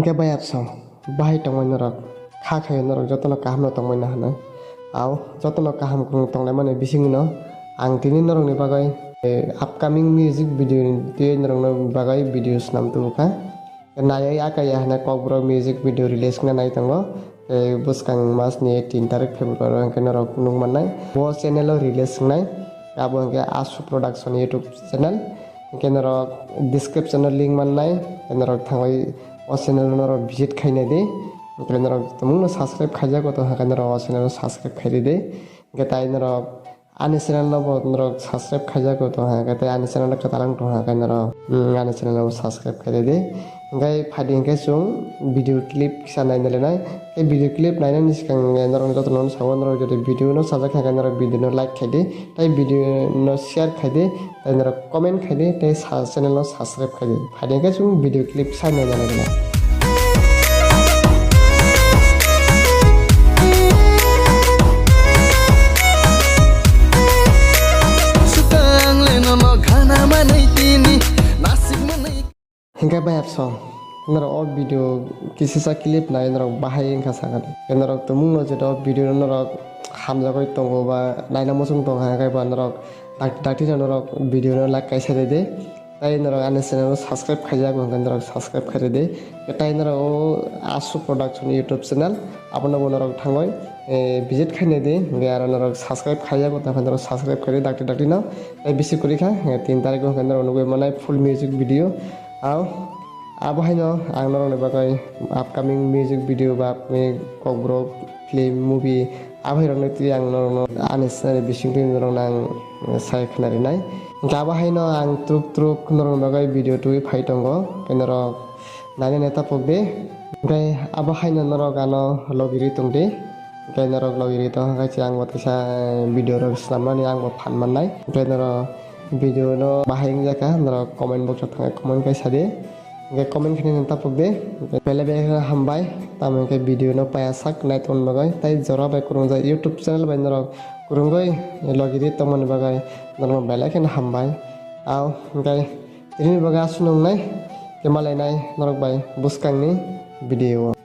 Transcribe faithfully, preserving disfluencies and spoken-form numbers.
Hwnkhe bayapsong, bahai tongmani norok, kha khayo norok jotono kaham no tongmani hwnwi. Ao, jotono kaham kwrwng tonglaimani bisingno ang tini norokni bagwi, eh, upcoming music video ni twi norokni bagwi video swnam tubu kha. Naiwi akaya hwnwi Kokborok music video release wngna nai tongo. Tei bwskang mas ni tin tarik February o hwnkhe norok nukmannai. Bo channel o release wngnai. Abo hwnkhe Asu Production YouTube channel. Hwnkhe norok description o link mannai. Tei norok thangwi o channel o norok visit khainai di. Hwnkhe norok tumungno subscribe khaijago tong hwnkhe norok o channel o subscribe khairidi. Hwnkhe tai norok ani channel no bo norok subscribe khaijago tong hwnkhe tei ani channel no kwtal wng tong hwnkhe norok, mm, ani channel no subscribe khairidi. Hwnkhe phaidi hwnkhe chwng video clip kisa naina lenai. Tei video clip nainani swkang norok jotono sao, norok jodi video no sajak kha khe norok video no like khaidi, tei video no share khaidi, tei norok comment khaidi, tei sa-, channel no subscribe khaidi. Phaidi hwnkhe chwng video clip sai naina lenai. Swkang le nono ghana manwi tini nasik manwi. Hwnkhe bayapsong, norok o video kisisa clip nai norok bahai wngkha sakani. Norok tumungno jodi o video no norok hamjagwi tongo ba naina muchung tongkha, hwnkhe ba norok dak-, dakti no norok video no like kaisa ridi. Tei norok ani channel o subscribe khaijak hwnkhe norok subscribe khairidi. Tei norok o Asu Production YouTube channel abono bo norok thangwi, eh, visit khainai di. Hwnkhe aro norok subscribe khaijago tongkha norok subscribe khaidi dakti dakti no. Tei bisi kwrwi kha, eh, tin tarik o hwnkhe norok nugwi manai full music video. Ao, abo haino ang norokni bagwi upcoming music video ba upcoming Kokborok film, movie, abo hai rokni twi ang norokno ani channel bisingtwi norokno ang sai khna rinai. Hwnkhe abo haino ang truk truk norokni bagwi video twiwi phai tongo, tei norok nainani tapok di. Hwnkhe abo haino norok ano logi ri tong di. Hwnkhe norok logi ri tong khe ang bo teisa video rok swnamnani ang bo phan mannai. Hwnkhe norok video no bahai wngya kha, norok comment box o thangwi comment khai sa di. Hwnkhe comment khainani tapok di. Belai belai kheno hambai, tamo hwnkhe video no paya sak nai tongmani bagwi. Tei jora bai kwrwngjak YouTube channel bai norok kwrwngwi logi ri tongmani bagwi norokno belai kheno hambai. Ao hwnkhe tini bagwi aswk nungnai, tei malainai norok bai bwskangni video o.